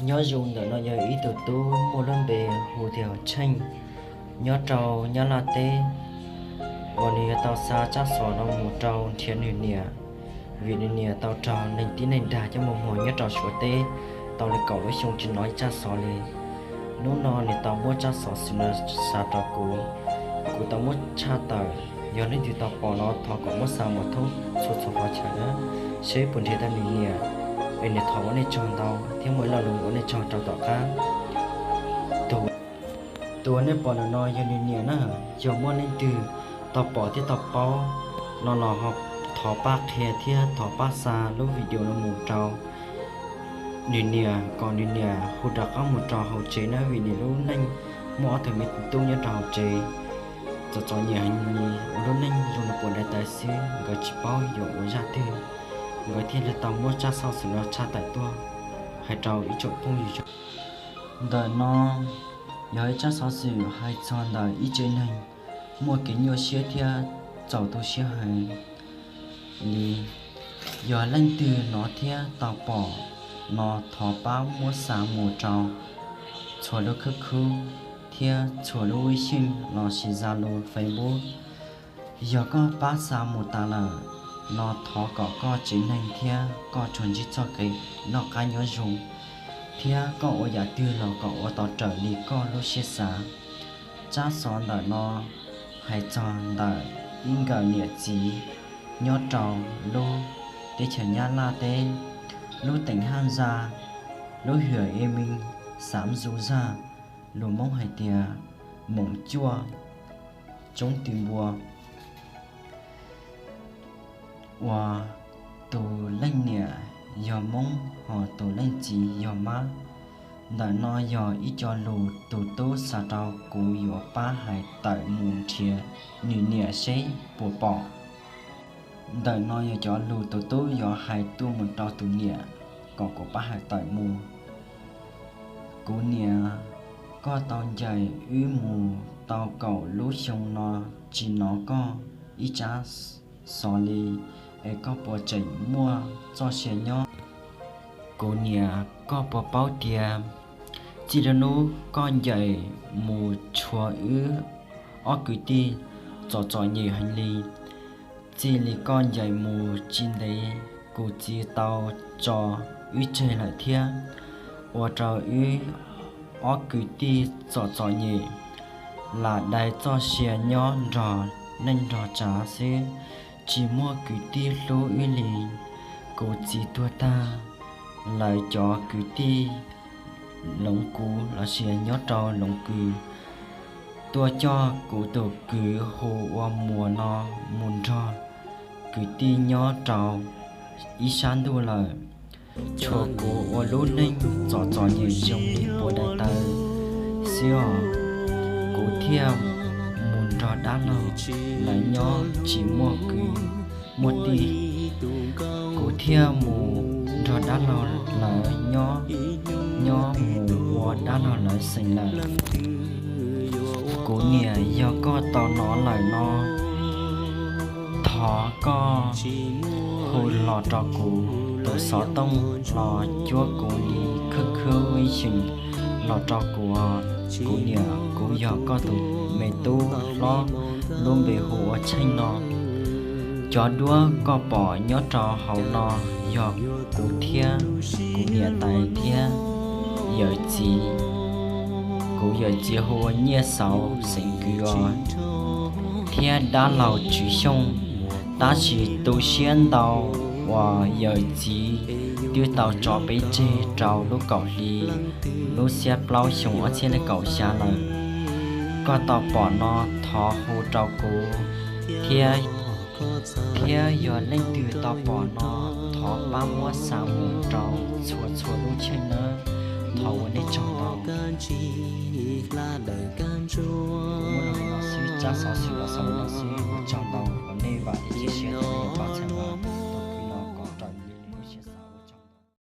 Nyob zoo, ntawm no yog ib tug tub muaj lub npe hu tias Tsheej, nyob rau Nyab Laj teb, uas nws yuav tau xa tsab xov no mus rau nrhiav nws niam, vim nws niam tau raug neeg tib neeg dag coj mus muag nyob rau Suav teb tau li kaum lub xyoo tsis hnov ib tsab xov li. Hnub no nws tau muab tsab xov xwm no xa rau kuv, kuv tau muab tshaj tawm. Yog leej twg tau pom no thov kom muab xa mus thoob txhua txhua qhov chaw na, seb puas nrhiav tau nws niam, es nws thov ua nej tsaug ntau thiab muaj ib lo lus ua nej tsaug rau tom qab. Tus uas nej pom ntawm no yog nws niam na. Yog muaj leej twg tau pom thiab tau paub no los ho thov pab qhia thiab thov pab xa lub video no mus rau nws niam kom nws niam hu rov qab mus rau hauv tsev na, vim nws lub neej muaj ob tug me tub nyob rau hauv tsev, txom txom nyem heev li, ua lub neej zoo li puas dai tas xwb, nkawd tsis paub yuav ua zaj twg, nkawd thiaj li tau muab tsab xov xwm no tshaj tawm tuaj hais rau ib tsoom phooj ywg. Ntawm no yog ib tsab xov xwm hais txog ntawm ib tsev neeg muaj kev nyuaj siab thiab txaus tu siab heev li. Yog leej twg hnov thiab tau pom no thov pab muab xa mus rau txhua lub khub khub thiab txhua lub ib xyeej lossis Zalo, Facebook. Yog koj pab xa mus tas lawm no thov kom koj tsev neeg thiab koj tsuas ntsib txoj kev noj qab nyob zoo thiab koj ua yam twg los kom ua tau raws li koj lub siab xav. Tsab xov ntawm no hais txog ntawm ib nkawm niam txiv nyob rau lub teb chaws Nyab Laj teb, lub teem Haj Zaj, lub hwm E Meej, xav Zu Zaj, lus Hmoob hais tias Moom Cuaj, Tsoob Tw Npua, uas tus leej niam yog Hmoob hos tus leej txiv yog Mab. Ntawm no yog ib co lus tus tub xa rau kuv yuav pab hais tawm mus nrhiav nws niam seb puas pom. Ntawm no yog cov lus tus tub yuav hais tuaj mus rau tus niam kom kuv pab hais tawm mus. Kuv niam, koj tau ncaim wb mus tau kaum lub xyoo no tsis hnov koj ib tsab xov li, es koj puas tseem muaj txoj sia nyob? Kuv niam, koj puas paub tias txij li hnub koj ncaim mus tshuav wb ob kwv tij txom txom nyem heev li. Txij li koj ncaim mus tsis ntev kuv txiv tau tso wb tseg lawm thiab, ua rau wb ob kwv tij txom txom nyem, lam dai txoj sia nyob nrog neej nrog tsav xwb, tsis muaj kwv tij hlub wb li. Kuv txiv tuag tag, lawv cov kwv tij Loov Kuv lossis nyob rau Loov Kws tuaj coj kuv tus kwv hu ua Muas no mus nrog kwv tij nyob rau ib sab ntuj lawm. Tshuav kuv ua lub neej txom txom nyem zoo li puas dai taw xwb os. Kuv thiaj mus nrog dab laug lawv nyob tsis muaj kwv muaj tij. Kuv thiaj mus nrog dab laug lawv nyob, nyob mus ua dab laug lawv xeem lawm. Kuv niam, yog koj tau hnov lawm no, thov koj hu los rau kuv tus xov tooj los cuab kuv li khwb khwb ib xyeem los rau kuv. Kuv niam, kuv yog koj tus me tub hlob, lub npe hu ua Tsheej no. Cov duab koj pom nyob rau hauv no yog kuv thiab kuv niam tais thiab yawm txiv. Kuv yawm txiv hu ua Nyiaj Xauv xeem Kws os, thiab dab laug Tswv Xyooj. Tab sis tu siab ntau uas yawm txiv twb tau tso peb tseg rau lub kaum hli lub xiab plaub xyoo ob txhiab leej kaum xya lawm. Koj tau pom no thov hu rau kuv thiab, thiab yog leej twg tau pom no thov pab muab xa mus rau txhua txhua lub chaw nawb. Thov ua nej tsaug ntau. Muaj li no xwb, tsab xov xwm los xaus li no xwb, ua tsaug ntau uas nej vam thiab cia siab thiab nej yuav pab txhawb nqa.